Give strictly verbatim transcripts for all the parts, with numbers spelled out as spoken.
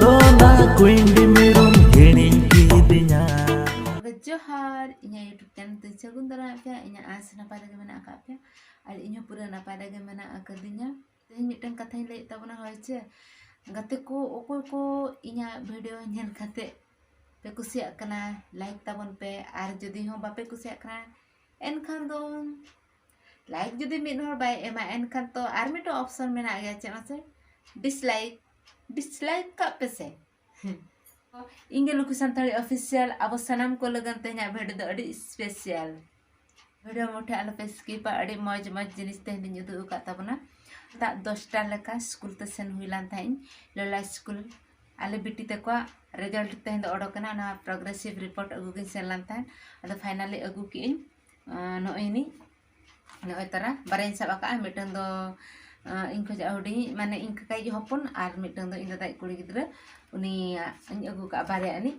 ᱫᱚ ᱚᱱᱟ ᱠᱩᱭᱤᱱᱰᱤ ᱢᱮᱨᱚᱢ ᱦᱤᱲᱤᱧ ᱠᱤᱫᱤᱧᱟ᱾ ᱡᱚᱦᱟᱨ, ᱤᱧᱟᱹᱜ YouTube channel ᱛᱮ ᱥᱟᱹᱜᱩᱱ ᱫᱟᱨᱟᱢ ᱯᱮᱭᱟ᱾ ᱤᱧᱟᱹᱜ ᱟᱸᱥ ᱱᱟᱯᱟᱭ ᱨᱮᱜᱮ ᱢᱮᱱᱟᱜ ᱟᱠᱟᱫ ᱯᱮᱭᱟ ᱟᱨ ᱤᱧ ᱦᱚᱸ ᱯᱩᱨᱟᱹ ᱱᱟᱯᱟᱭ ᱨᱮᱜᱮ ᱢᱮᱱᱟᱜ ᱟᱠᱟᱫᱤᱧᱟ᱾ ᱛᱮᱦᱮᱧ ᱢᱤᱫᱴᱟᱝ ᱠᱟᱛᱷᱟᱧ ᱞᱟᱹᱭᱮᱫ ᱛᱟᱵᱚᱱᱟ, ᱦᱳᱭ ᱪᱮ, ᱜᱟᱛᱮ ᱠᱚ, ᱚᱠᱚᱭ ᱠᱚ ᱤᱧᱟᱹᱜ video ᱧᱮᱞ ᱠᱟᱛᱮ ᱯᱮ ᱠᱩᱥᱤᱭᱟᱜ ᱠᱟᱱᱟ, like ᱛᱟᱵᱚᱱ ᱯᱮ, ᱟᱨ ᱡᱩᱫᱤ ᱦᱚᱸ ᱵᱟᱯᱮ ᱠᱩᱥᱤᱭᱟᱜ ᱠᱟᱱᱟ, ᱮᱱᱠᱷᱟᱱ ᱫᱚ like ᱡᱩᱫᱤ ᱢᱤᱫ ᱦᱚᱲ ᱵᱟᱭ ᱮᱢᱟ, ᱮᱱᱠᱷᱟᱱ ᱛᱚ ᱟᱨ ᱢᱤᱫᱴᱟᱝ option ᱢᱮᱱᱟᱜ ᱜᱮᱭᱟ, ᱪᱮᱫ ᱢᱟᱥᱮ? Dislike, dislike ᱠᱟᱜ ᱯᱮ ᱥᱮ᱾ ᱤᱧ ᱜᱮ ᱞᱩᱠᱷᱩ ᱥᱟᱱᱛᱟᱲᱤ official, ᱟᱵᱚ ᱥᱟᱱᱟᱢ ᱠᱚ ᱞᱟᱹᱜᱤᱫ ᱛᱮᱦᱮᱧᱟᱜ video ᱫᱚ ᱟᱹᱰᱤ special᱾ Video ᱢᱩᱴᱷᱟᱹ ᱟᱞᱚᱯᱮ skipᱟ, ᱟᱹᱰᱤ ᱢᱚᱡᱽ ᱢᱚᱡᱽ ᱡᱤᱱᱤᱥ ᱛᱮᱦᱮᱧ ᱫᱚᱧ ᱩᱫᱩᱜ ᱟᱠᱟᱫ ᱛᱟᱵᱚᱱᱟ᱾ ᱥᱮᱛᱟᱜ ᱫᱚᱥᱴᱟ ᱞᱮᱠᱟ ᱥᱠᱩᱞ ᱛᱮ ᱥᱮᱱ ᱦᱩᱭ ᱞᱮᱱ ᱛᱟᱦᱮᱸᱫ, ᱞᱚᱞᱟ ᱥᱠᱩᱞ᱾ ᱟᱞᱮ ᱵᱤᱴᱤ ᱛᱟᱠᱚᱣᱟᱜ result ᱛᱮᱦᱮᱧ ᱫᱚ ᱚᱰᱚᱠ ᱮᱱᱟ, ᱚᱱᱟ progressive report ᱟᱹᱜᱩ ᱜᱤᱧ ᱥᱮᱱ ᱞᱮᱱ ᱛᱟᱦᱮᱸᱫ᱾ ᱟᱫᱚ finally ᱟᱹᱜᱩ ᱠᱮᱜᱼᱟᱹᱧ᱾ ᱟᱸ, ᱱᱚᱜᱼᱚᱭ ᱱᱤᱡ, ᱱᱚᱜᱼᱚᱭ ᱛᱟᱨᱟ ᱵᱟᱨᱭᱟᱧ ᱥᱟᱵ ᱟᱠᱟᱫᱼᱟ᱾ ᱢᱤᱫᱴᱟᱝ ᱫᱚ, ᱟᱸ, ᱤᱧ ᱠᱷᱚᱱᱟᱜ ᱦᱩᱰᱤᱧ, ᱢᱟᱱᱮ ᱤᱧ ᱠᱟᱠᱟᱭᱤᱡ ᱦᱚᱯᱚᱱ, ᱟᱨ ᱢᱤᱫᱴᱟᱝ ᱫᱚ ᱤᱧ ᱫᱟᱫᱟᱭᱤᱡ ᱠᱩᱲᱤ ᱜᱤᱫᱽᱨᱟᱹ᱾ ᱩᱱᱤᱭᱟᱜ ᱤᱧ ᱟᱹᱜᱩ ᱠᱟᱜᱼᱟ ᱵᱟᱨᱭᱟ ᱟᱹᱱᱤᱡ᱾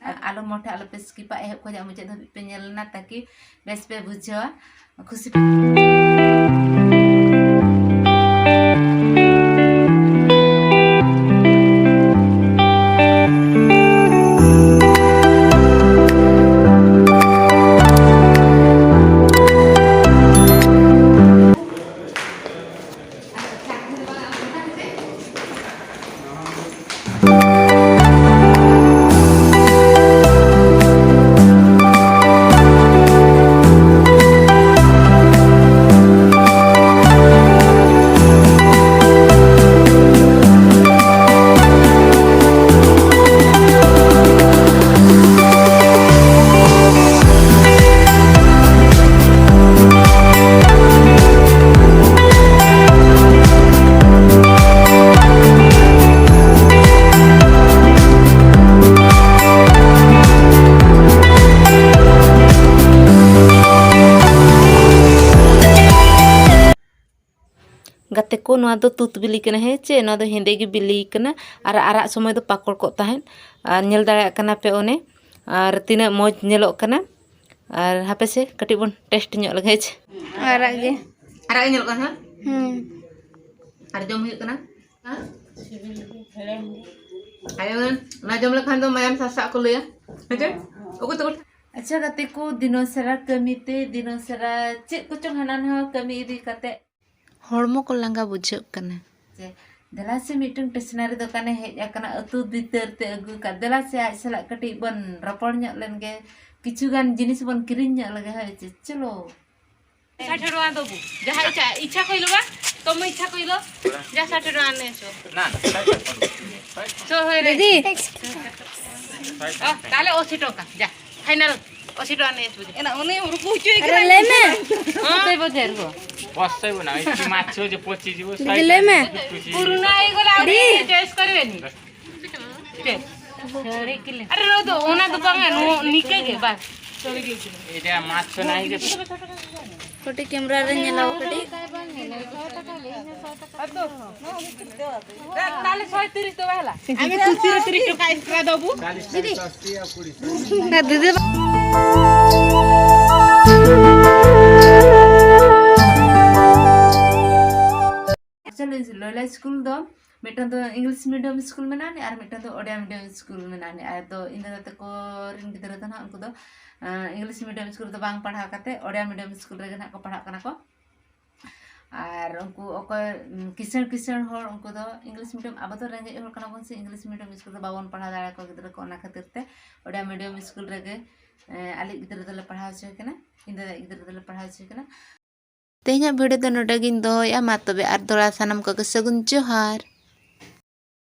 ᱟᱨ ᱟᱞᱚ ᱢᱚᱴᱷᱮ ᱟᱞᱚᱯᱮ skipᱟ, ᱮᱦᱚᱵ ᱠᱷᱚᱱᱟᱜ ᱢᱩᱪᱟᱹᱫ ᱫᱷᱟᱹᱵᱤᱡ ᱯᱮ ᱧᱮᱞ ᱞᱮᱱᱟ, ᱛᱟᱠᱤ ᱵᱮᱥ ᱯᱮ ᱵᱩᱡᱷᱟᱹᱣᱟ, ᱠᱷᱩᱥᱤ ᱯᱮ᱾ ᱜᱟᱛᱮ ᱠᱚ, ᱱᱚᱣᱟ ᱫᱚ ᱛᱩᱛ ᱵᱤᱞᱤ ᱠᱟᱱᱟ, ᱦᱮᱸ ᱪᱮ? ᱱᱚᱣᱟ ᱫᱚ ᱦᱮᱸᱫᱮ ᱜᱮ ᱵᱤᱞᱤ ᱠᱟᱱᱟ ᱟᱨ ᱟᱨᱟᱜ ᱥᱚᱢᱚᱭ ᱫᱚ ᱯᱟᱠᱚᱲ ᱠᱚᱜ ᱛᱟᱦᱮᱸᱫ᱾ ᱟᱨ ᱧᱮᱞ ᱫᱟᱲᱮᱭᱟᱜ ᱠᱟᱱᱟ ᱯᱮ ᱚᱱᱮ, ᱟᱨ ᱛᱤᱱᱟᱹᱜ ᱢᱚᱡᱽ ᱧᱮᱞᱚᱜ ᱠᱟᱱᱟ᱾ ᱟᱨ ᱦᱟᱯᱮ ᱥᱮ ᱠᱟᱹᱴᱤᱡ ᱵᱚᱱ taste ᱧᱚᱜ ᱞᱮᱜᱮ, ᱦᱮᱸ ᱪᱮ? ᱟᱨᱟᱜ ᱜᱮ᱾ ᱟᱨᱟᱜ ᱜᱮ ᱧᱮᱞᱚᱜ ᱠᱟᱱᱟ, ᱦᱮᱸ? ᱦᱩᱸ᱾ ᱟᱨ ᱡᱚᱢ ᱦᱩᱭᱩᱜ ᱠᱟᱱᱟ, ᱦᱮᱸ? ᱥᱤᱵᱤᱞ ᱜᱮ, ᱦᱮᱲᱮᱢ ᱜᱮ᱾ ᱟᱭᱳ, ᱚᱱᱟ ᱡᱚᱢ ᱞᱮᱠᱷᱟᱱ ᱫᱚ ᱢᱟᱭᱟᱢ ᱥᱟᱥᱟᱜ ᱠᱚ ᱞᱟᱹᱭᱟ᱾ ᱦᱮᱸᱪᱮ? ᱚᱠᱚᱭ ᱛᱟᱠᱚ? ᱟᱪᱪᱷᱟ ᱜᱟᱛᱮ ᱠᱚ, ᱫᱤᱱᱚ ᱥᱟᱨᱟ ᱠᱟᱹᱢᱤ ᱛᱮ, ᱫᱤᱱᱚ ᱥᱟᱨᱟ ᱪᱮᱫ ᱠᱚᱪᱚᱝ ᱦᱟᱱᱟ ᱱᱟᱣᱟ ᱠᱟᱹᱢᱤ ᱤᱫᱤ ᱠᱟᱛᱮ ᱦᱚᱲᱢᱚ ᱠᱚ ᱞᱟᱸᱜᱟ ᱵᱩᱡᱷᱟᱹᱜ ᱠᱟᱱᱟ᱾ ᱡᱮ ᱫᱮᱞᱟ ᱥᱮ ᱢᱤᱫᱴᱟᱝ ᱴᱮᱥᱱᱟᱨᱤ ᱫᱚᱠᱟᱱᱮ ᱦᱮᱡ ᱟᱠᱟᱱᱟ, ᱟᱹᱛᱩ ᱵᱷᱤᱛᱟᱹᱨ ᱛᱮ ᱟᱹᱜᱩ ᱠᱟᱫ, ᱫᱮᱞᱟ ᱥᱮ ᱟᱡ ᱥᱟᱞᱟᱜ ᱠᱟᱹᱴᱤᱡ ᱵᱚᱱ ᱨᱚᱯᱚᱲ ᱧᱚᱜ ᱞᱮᱱ ᱜᱮ, ᱠᱤᱪᱷᱩ ᱜᱟᱱ ᱡᱤᱱᱤᱥ ᱵᱚᱱ ᱠᱤᱨᱤᱧ ᱧᱚᱜ ᱞᱮᱜᱮ᱾ ᱦᱳᱭ ᱪᱮ, ᱪᱚᱞᱚ᱾ ষାଠିଏ ଟଙ୍କା ଦବୁ, ଯାହା ଇଚ୍ଛା, ଇଚ୍ଛା କହିଲୁ ବା, ତମ ଇଚ୍ଛା କହିଲ, ଯାହା ଷାଠିଏ ଟଙ୍କା ନେଇ ଆସିବ। ନା, ନା, ଷାଠିଏ ଟଙ୍କା। ସ-, ହଉ ରେ। ଦିଦି। ଅ, ତାହେଲେ ଅଶୀ ଟଙ୍କା, ଯା, ଫାଇନାଲ ଅଶୀ ଟଙ୍କା ନେଇ ଆସିବୁ। ଏନା, ଉନି ରୁକୁ ହୁଚୁ ଆରେ, ଲେ ମେ। ହଁ। ବସେଇବ ନା, ଏଠି ମାଛ ଯେ ପଚିଯିବ, ଦିଦି, ଲେ ମେ। ପୁରୁଣା ହେଇଗଲେ ଆଉ ଦି। ଚଏସ୍ କରିବେନି। ᱪᱮᱫ? ᱟᱨᱮ ᱨᱚ ᱫᱚ, ᱚᱱᱟ ᱫᱚ ᱵᱟᱝᱟ, ᱱᱚᱣᱟ ᱱᱤᱝᱠᱟᱹ ᱜᱮ, ᱵᱟᱥ᱾ ᱮᱴᱟ ᱢᱟᱪ ᱥᱚᱱᱟᱭ ᱜᱮ᱾ ᱠᱟᱹᱴᱤᱡ ᱠᱮᱢᱨᱟ ᱨᱮ ᱧᱮᱞᱟᱣ ᱠᱟᱹᱴᱤᱡ᱾ ᱛᱟᱦᱞᱮ ᱥᱚᱭ ᱛᱤᱨᱤᱥ ᱫᱚ ᱵᱟᱭ ᱦᱟᱞᱟ᱾ ᱟᱢᱮ ᱠᱩᱥᱤ ᱨᱮ ᱛᱤᱨᱤᱥ ᱴᱟᱠᱟ ᱮᱠᱥᱴᱨᱟ ᱫᱚᱵᱩ᱾ ᱫᱤᱫᱤ᱾ ᱦᱮᱸ, ᱫᱤᱫᱤ᱾ ᱮᱠᱪᱩᱭᱮᱞᱤ ᱞᱚᱭᱞᱟ ᱥᱠᱩᱞ ᱫᱚ ᱢᱤᱫᱴᱟᱝ ᱫᱚ ᱤᱝᱞᱤᱥ ᱢᱤᱰᱤᱭᱟᱢ ᱥᱠᱩᱞ ᱢᱮᱱᱟᱜ ᱟᱹᱱᱤᱡ ᱟᱨ ᱢᱤᱫᱴᱟᱝ ᱫᱚ ᱳᱰᱤᱭᱟ ᱢᱤᱰᱤᱭᱟᱢ ᱥᱠᱩᱞ ᱢᱮᱱᱟᱜ ᱟᱹᱱᱤᱡ᱾ ᱟᱨ ᱫᱚ ᱤᱧ ᱫᱟᱫᱟ ᱛᱟᱠᱚ ᱨᱮᱱ ᱜᱤᱫᱽᱨᱟᱹ ᱫᱚ ᱱᱟᱦᱟᱜ ᱩᱱᱠᱩ ᱫᱚ, ᱟᱸ, ᱤᱝᱞᱤᱥ ᱢᱤᱰᱤᱭᱟᱢ ᱥᱠᱩᱞ ᱨᱮᱫᱚ ᱵᱟᱝ ᱯᱟᱲᱦᱟᱣ ᱠᱟᱛᱮ ᱳᱰᱤᱭᱟ ᱢᱤᱰᱤᱭᱟᱢ ᱥᱠᱩᱞ ᱨᱮᱜᱮ ᱱᱟᱦᱟᱜ ᱠᱚ ᱯᱟᱲᱦᱟᱜ ᱠᱟᱱᱟ ᱠᱚ᱾ ᱟᱨ ᱩᱱᱠᱩ ᱚᱠᱚᱭ, ᱩᱸ, ᱠᱤᱥᱟᱹᱬ ᱠᱤᱥᱟᱹᱬ ᱦᱚᱲ, ᱩᱱᱠᱩ ᱫᱚ ᱤᱝᱞᱤᱥ ᱢᱤᱰᱤᱭᱟᱢ, ᱟᱵᱚ ᱫᱚ ᱨᱮᱸᱜᱮᱡ ᱦᱚᱲ ᱠᱟᱱᱟ ᱵᱚᱱ ᱥᱮ, ᱤᱝᱞᱤᱥ ᱢᱤᱰᱤᱭᱟᱢ ᱥᱠᱩᱞ ᱨᱮᱫᱚ ᱵᱟᱵᱚᱱ ᱯᱟᱲᱦᱟᱣ ᱫᱟᱲᱮᱭᱟᱠᱚᱣᱟ ᱜᱤᱫᱽᱨᱟᱹ ᱠᱚ, ᱚᱱᱟ ᱠᱷᱟᱹᱛᱤᱨ ᱛᱮ ᱳᱰᱤᱭᱟ ᱢᱤᱰᱤᱭᱟᱢ ᱥᱠᱩᱞ ᱨᱮᱜᱮ, ᱮᱸ, ᱟᱞᱮ ᱜᱤᱫᱽᱨᱟᱹ ᱫᱚᱞᱮ ᱯᱟᱲᱦᱟᱣ ᱦᱚᱪᱚᱭᱮ ᱠᱟᱱᱟ, ᱤᱧ ᱫᱟᱫᱟ ᱜᱤᱫᱽᱨᱟᱹ ᱫᱚᱞᱮ ᱯᱟᱲᱦᱟᱣ ᱦᱚᱪᱚᱭᱮ ᱠᱟᱱᱟ᱾ ᱛᱮᱦᱮᱧᱟᱜ ᱵᱷᱤᱰᱤᱭᱳ ᱫᱚ ᱱᱚᱰᱮ ᱜᱤᱧ ᱫᱚᱦᱚᱭᱮᱫᱼᱟ᱾ ᱢᱟ ᱛᱚᱵᱮ ᱟᱨ ᱫᱚᱲᱟ ᱥᱟᱱᱟᱢ ᱠᱚᱜᱮ ᱥᱟᱹᱜᱩᱱ ᱡᱚᱦᱟᱨ᱾